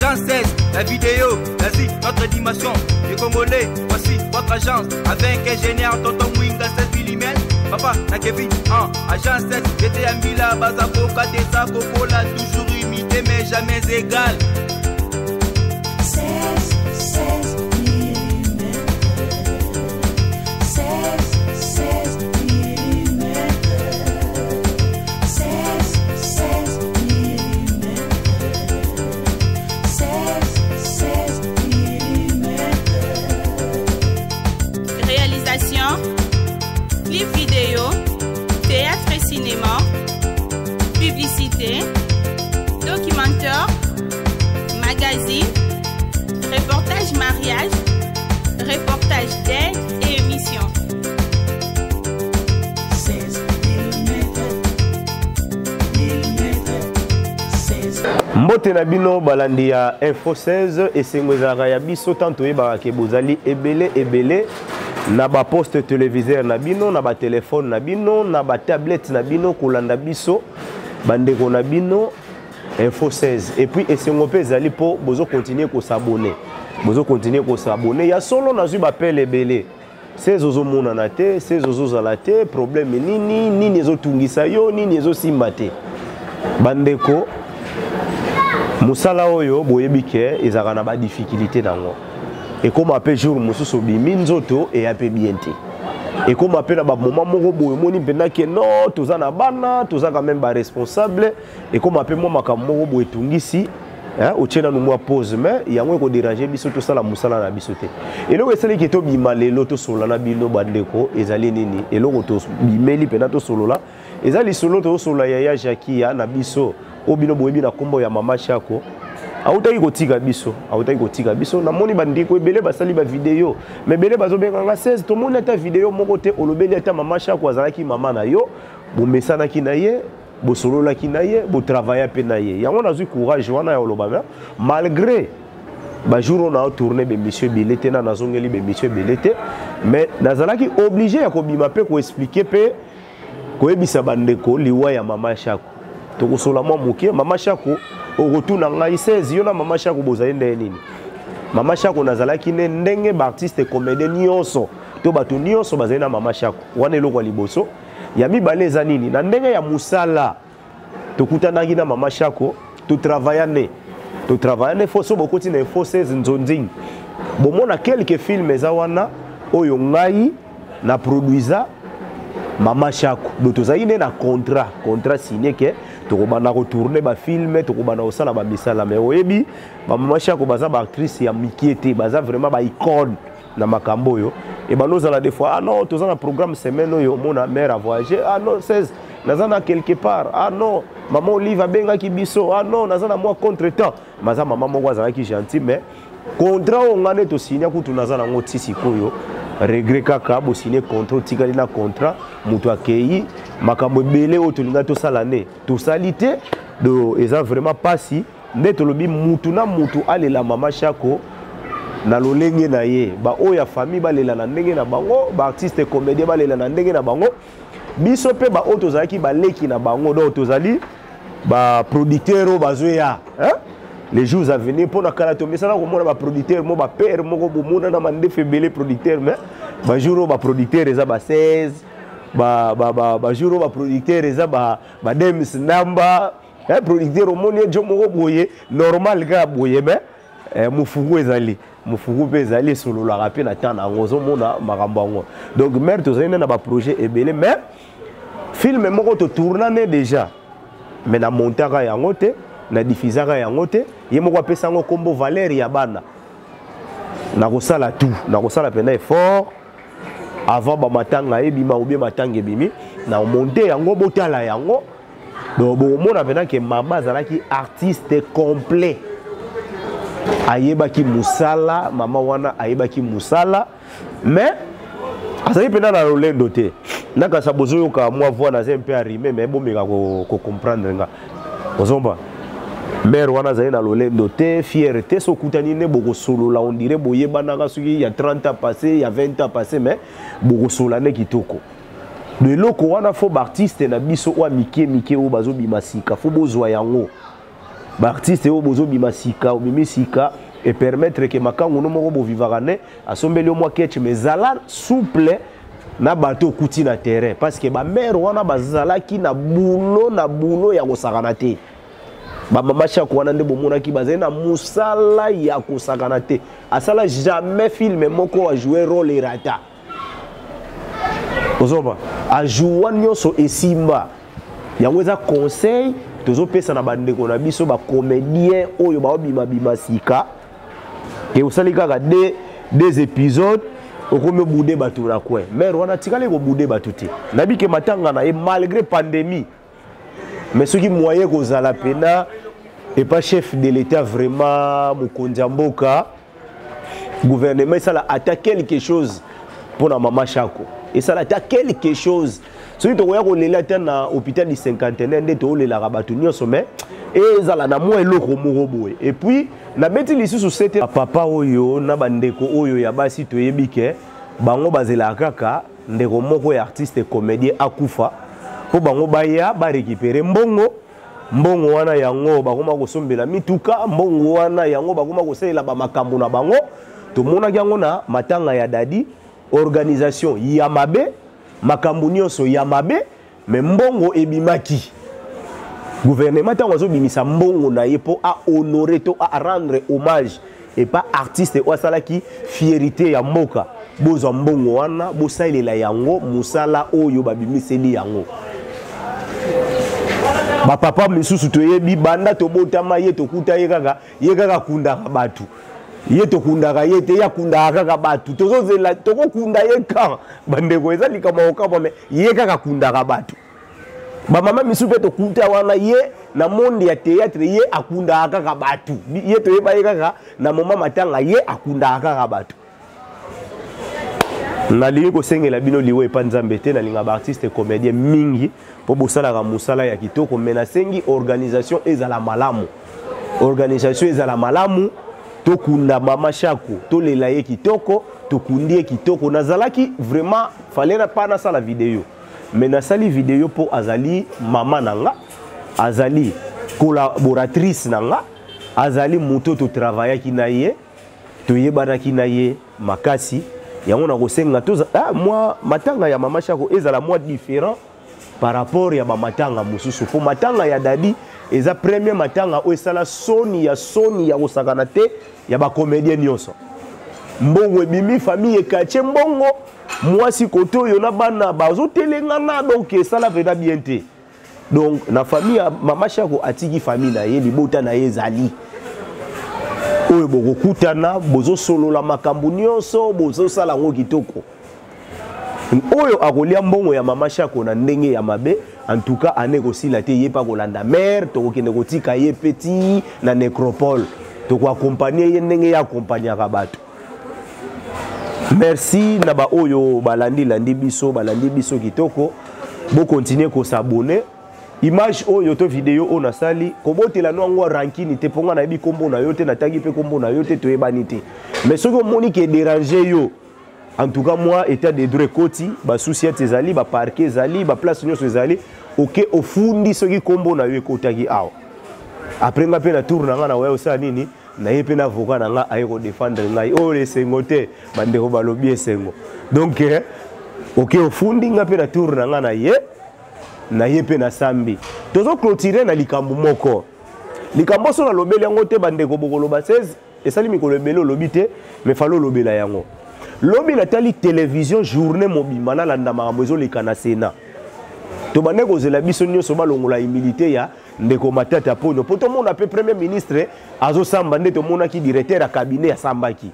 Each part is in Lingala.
Agence 16, la vidéo, l'Asie, notre dimension. Les Congolais, voici votre agence. Avec ingénieur Tonton Mwinga 16 mm. Papa, na Kevin, 1, agence 7, j'étais à Mila, Bazaboka, Tessa, Coca, toujours imité mais jamais égal. 16, 16 mm. 16, 16 mm. 16, 16 mm. 16, 16 mm. Réalisation, clip vidéo, théâtre et cinéma, publicité, documentaire, magazine, reportage mariage, reportage d'aide et émission. 16 mm. 16. Mbote na bino balandi ya Info 16, esengo ezalaka ya biso tant toyebaka ke bozali ebele ebele na ba poste téléviseur na bino, na ba téléphone na bino, na ba tablette na bino kolanda biso bandeko na bino Info 16. Et puis esengo mpe ezali mpo bozo continuer ko s'abonner, bozo continuer ko s'abonner. Ya solo nazwi ba appel ebele. 16 ozomonana te, 16 ozozala te, problème nini, nini ezotungisa yo, nini ezosimba te. Bandeko, mosala oyo boyebi ke ezalaka na ba difficulté nango. Ekoma pe jour mosusu obimi nzoto eya pe bien te. Ekoma pe na ba moment moko boye omoni mpenza ke non, toza na bana, toza quand même ba responsable. Ekoma pe mwa makambo moko boye etungisi, hein, otie nanu mwa pause, mais yango ekoderange biso tosala mosala na biso te. Eloko esali ke tobima lelo tosolola na bino bandeko ezali nini? Eloko tobimeli mpenza tosolola eza lisolo tozosolola yaya Jackie na biso oyo bino boyebi na nkombo ya Mama Shako. Autaki kotika biso, autaki kotika biso. Namoni bandeko ebele basali ba video, mais ebele bazobenga nga 16, tomoni ata video moko te olobeli ata Mama Shako azalaki mama na yo, bomesanaki na ye, bosololaki na ye, botravailla pe na ye. Yango nazwi courage wana ya koloba, mais malgré ba jour oyo nao tourner ba émission ebele te, na nazongeli ba émission ebele te, mais nazalaki obligé ya kobima pe koexpliquer pe koyebisa bandeko liwa ya Mama Shako. Tokosola mwa moke. Mama Shako okotuna ngai 16, yo na Mama Shako bozali ndenge nini? Mama Shako nazalaki ne ndenge ba artiste comédien nyonso to bato nyonso bazali na Mama Shako. Wana eloko ya liboso. Ya mibale eza nini? Na ndenge ya mosala tokutanaki na Mama Shako, totravailla ne. Totravailla ne fo so bokoti na Info 16 nzonzing. Bomona quelques films eza wana oyo ngai na produisa Mama Shako. Donc tozali ne na contrat, contrat signé ke tokobanda ko tourner ba film, tokobanda kosala ba misala. Mais oyebi ba Mama Shako baza ba actrice ya mikie te, baza vraiment ba icône na makambo oyo. Et ba nozala des fois, ah non, toza na programme semaine oyo mona mère a voyager, ah non 16 naza na quelque part, ah non maman Olive abengaki biso, ah non naza na moi contretemps. Maza mama moko azalaki gentil, mais contrat oyo nga nde tosigna kutu naza nango ti sikoyo. Regret kaka bosigne contrat, otikali na contrat, moto akei, makambo ebele oyo tolinga tosala ne tosali te. Do eza vraiment pasi nde tolobi mutu na mutu alela Mama Shako na lolenge na ye. Ba oyo ya famille balela na ndenge na bango, ba artiste comédien balela na ndenge na bango, biso pe ba oyo tozalaki baleki na bango, donc tozali ba producteur oyo bazoya, hein? Les jours à venir pour na kala tomesana komona ba producteur mo ba père moko bomona na mandefu ebele producteur, mais ba jour oyo ba producteur eza ba 16, ba jour oyo ba producteur eza ba Dems Namba, hein, producteur omoni ye jo moko boye normal kaka boye, mais mofuku ezali, mofuku mpe ezali esololaka mpe na temps na yango, ozomona makambo yango. Donc mère tozali nde na ba projet ebele, mais film moko totourna ne déjà, mais na montaka yango te, na diffusaka yango te. Ye moko apesa yango kombo Valère ya bana. Nakosala tout, nakosala pena effort avant ba matanga ebima ou bien matanga ebimi, na monter yango, botala yango. Donc bomona pena ke mama azalaki artiste complet, ayebaki musala, mama wana ayebaki musala, mais azali pena na lolendo te. Nakasa bozoyoka mwa voix naza un peu arrimé, mais bomeka ko comprendre nga. Ozomba mère wana azali na lolendo te, fier te, so okutani ne bokosolola, on dirait boyebanaka soki ya 30 ans passé, ya 20 ans passé, mais bokosolola ne kitoko. Donc eloko wana fo ba artiste na biso oyo mike mike oyo bazobima sika, fo bozwa yango. Baartiste oyo bozobima sika, obimi sika, epermettre ke makangu no moko bovivaka ne asombeli yo mwa ketch, mais zala souple na bato okuti na terrain, parce que bamare wana bazalaki na boulot, na boulot ya kosakana te. Bamama Shako wana nde bomonaki bazali na mosala ya kosakana te. Asala jamais film moko ajoue rôle erata, ozoba ajoua nyonso esimba. Yango eza conseil tozopesa na bandeko na biso bacomédien oyo baobimabima sika. E osali kaka deux épisodes, okomi obude bato na coin. Mare wana atikali kobude bato te. Nayebi ke matanga na ye, malgré pandémie, mais soki moyen kozala pena epa chef de l'État, vraiment mokonzi ya mboka, gouvernement esala ata quelque chose mpona mama Shako, esala ata quelque chose. Soki tokoya kolela ata na hôpital du Cinquantenaire nde toolelaka bato nyonso, mais ezala na mwa eloko moko boye. Et puis nabeti lisusu sete, papa oyo na bandeko oyo ya basi, toyebi ke bango bazelaka kaka ndeko moko ya artiste comédien akufa mpo bango baya barécupérer mbongo. Mbongo wana yango bakoma kosombela mituka, mbongo wana yango bakoma kosalela bamakambo na bango. Tomonaki yango na matanga ya Dadi, organisation ya mabe, makambo nyonso ya mabe, mais mbongo ebimaki. Gouvernement ntango azobimisa mbongo na ye mpo ahonore to arendre hommage epa artiste oyo asalaki fierité ya mboka, bozwa mbongo wana, bosalela yango mosala oyo babimiseli yango. Bapapa misusu toyebi, banda tobotama ye tokuta ye kaka, ye kaka akundaka bato, ye tokundaka ye te, ye akundaka kaka bato. Tozozela tokokunda ye kan, bandeko, eza likambo ya kokamwa, mais ye kaka akundaka bato. Bamama misusu mpe tokuta wana, ye na monde ya théâtre, ye akundaka kaka bato, ye toyeba ye kaka na moma matanga, ye akundaka kaka bato. Nalingi kosengela bino liwa epa Nzambe te. Nalinga baartiste comédien mingi mpo bosalaka mosala ya kitoko, mais nasengi organisation ezala malamu, organisation ezala malamu. Tokunda mama Shako, tolela ye kitoko, tokundi ye kitoko. Nazalaki vraiment fallait pa nasala video, mais nasali video mpo azali mama na nga, azali collaboratrice na nga, azali moto totravaillaki na ye, toyebanaki na ye makasi. Yango nakosenga toza mwa matanga ya mama Shako ezala mwa différent par rapport ya bamatanga mosusu, mpo matanga ya Dadi eza premier matanga oyo esala soni ya soni ya kosakana te ya bacomédien nyonso. Mbongo ebimi, famille ekatie mbongo, mwasi kote oyo na bana bazotelengana, donc esala mpenza bien te. Donc na famille ya mama Shako, atiki famille na ye, libota na ye ezali oyo bokokutana, bozosolola makambo nyonso, bozosala yango kitoko. Oyo akolia mbongo ya mama Shako na ndenge ya mabe, en tout cas ane kosila te, ye mpe akolanda mare. Tokokende kotika ye mpe ti na nécropole, tokoaccompagner ye ndenge ye akompagnaka bato. Merci na baoyo balandi-landi biso, balandi biso kitoko. Bokontinue kos'abonner. Image oyo to video oyo nasali, kobotela no yango rankini te, mpo nga nayebi nkombo na yo te, natangi mpe nkombo na yo te, toyebani te. Mais soki omoni ke déranger yo, en tout cas moi, état de droit ekoti, basous-ciat ezali, baparquet ezali, baplace nyonso ezali. Oke ofundi soki nkombo na yo ekotaki awa. Après nga mpe na tour na nga na oya osala nini na ye mpe na avocat na nga aye kodefendre ngai. Oyo esengo te, bandeko balobi esengo. Donc oke ofundi, nga mpe na tour na nga na ye, na ye mpe nasambi. Tozoclôturer na likambo moko, likambo so nalobeli yango te, bandeko bokoloba 16 esali mikolo ebele olobi te, mais fallait olobela yango. Lobi natali télévision journée mobimba, nalanda makambo ezoleka na Sénat. Tobande kozela biso nyonso balongola humilité ya ndeko Matata Ponyo, mpo tomona mpe premier ministre azosamba nde tomonaki directeur ya cabinet asambaki.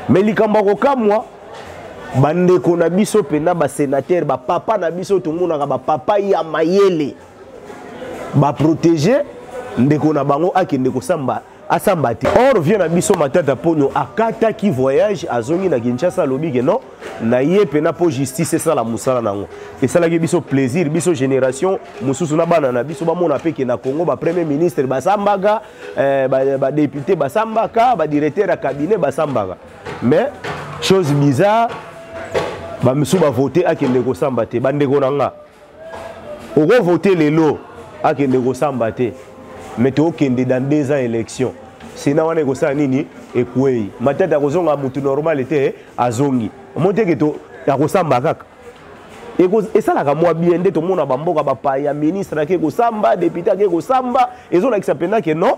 Mais likambo ya kokamwa, bandeko na biso mpena basénateur, bapapa na biso, tomonaka bapapa ya mayele baprotéger ndeko na bango akende kosamba, asamba te. Or vieux na biso Matata Ponyo akataki voyage, azongi na Kinshasa, alobi ke non, na ye mpena mpo justice esala mosala nango. Esalaki biso plaisir, biso génération mosusu na bana na biso bamona mpe ke na Congo bapremier ministre basambaka, badéputé basambaka, badirecteur ya cabinet basambaka. Mais chose bizarre, bamisusu bavote akende kosamba te. Bandeko na nga, okovote lelo akende kosamba te. Mais tokende dans 2 ans élection, sénat wana ekosala nini? Ekwei. Matata akozonga mutu normal te, azongi. Omoni te ke to akosamba kaka, esalaka mwa bien nde tomona bamboka bapaya, ministre ake kosamba, député ake kosamba, ezolakisa mpenza ke non,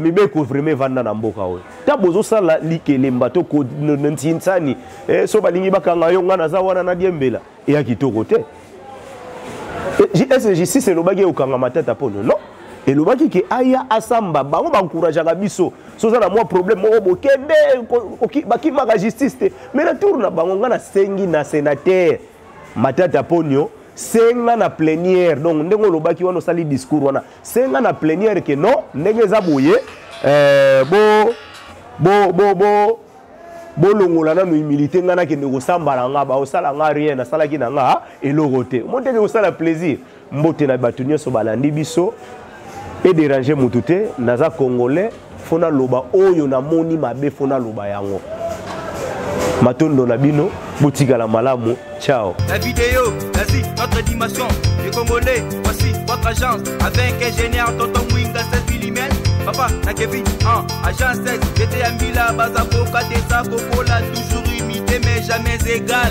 mibeko vraiment evanda na mboka oyo. Ta bozosala likelemba to ntinsani, so balingi bakanga yo, nga naza wana nadiembela, eya kitoko te. Ese justice elobaki ekokanga Matata Mpono? Non, elobaki ke aya asamba. Bango baencourageaka biso, so oza na mwa problème moko, bokende, bakimaka justice te. Mais na tour na bango, nga nasengi na sénateur Matata Ponio, senga na plénière. Donc ndenge olobaki wana, osali discours wana, senga na plénière ke non, ndenge eza boye, bo bo bo bo bolongola nano humilité, ngai nakende kosamba na nga, baosala nga rien, nasalaki na nga eloko te. Omoni teke kosala plaisir. Mbote na bato nyonso balandi biso. Edéranger motu te, naza Congolais, fo naloba oyo namoni mabe, fo naloba yango. Matondo na bino, botikala malamu, ciao. La vidéo, l'Asie, notre dimension. Les Congolais, voici votre agence. Avec ingénieur Tonton Mwinga 16 mm. Papa, na Kevin, 1, agence 16. J'étais à Mbila, Bazaboka, Desa, Kokola, toujours imité, mais jamais égal.